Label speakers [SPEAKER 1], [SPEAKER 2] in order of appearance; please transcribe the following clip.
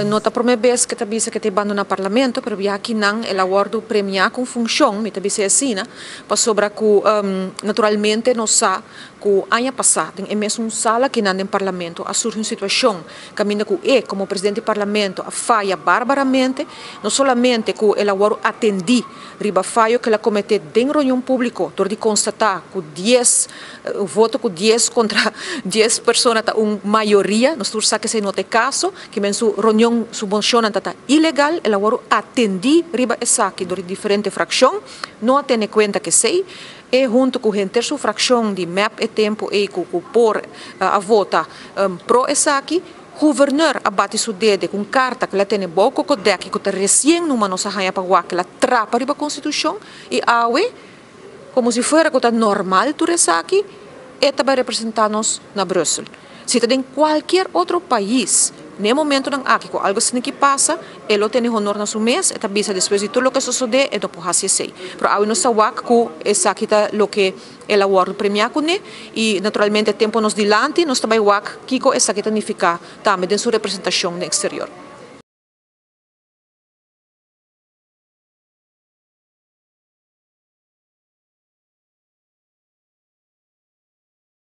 [SPEAKER 1] No ta prome bes cu ta bisa cu ta bandona Parlamento, pero ya aki nan el a wordo premia cu funcion, mi ta bisa asina, pasobra cu naturalmente nos sa cu aña pasa den e mesun sala aki nan den Parlamento a surgi un situacion caminda cu e como presidente di Parlamento a faya barbaramente, no solamente cu el a wordo atendi riba fayo cu el a comete den reunion publico dor di constata cu 10 voto cu 10 contra 10 persona ta un mayoria, nos tur sa cu esey no ta e caso, cu men su reunion, su mocionnan ta ta ilegal, el a wordo atendi riba esaki dor di diferente fraccion, no a tene cuenta cu esey, e hunto cu henter su fraccion di MEP e tempo ey cu por a vota pro esaki. Gouverneur a bati su dede cu un carta cu el a tene bou cocodek y cu ta recien numa nos a haya pa wak cu el a trapa riba Constitucion y awe como si fuera cu ta normal tur esaki e ta bay representa nos na Brussel. Si ta den cualkier otro pais n'e momentonan aki cu algo asina ki pasa e lo tene honor na su mes, e ta bisa despues di tur loke a sosode e no por haci esey. Pero awe nos ta wak cu esaki ta loke el a wordo premia cune y naturalmente tempo nos dilanti nos ta bay wak kico esaki ta nifica tambe den su representacion den exterior.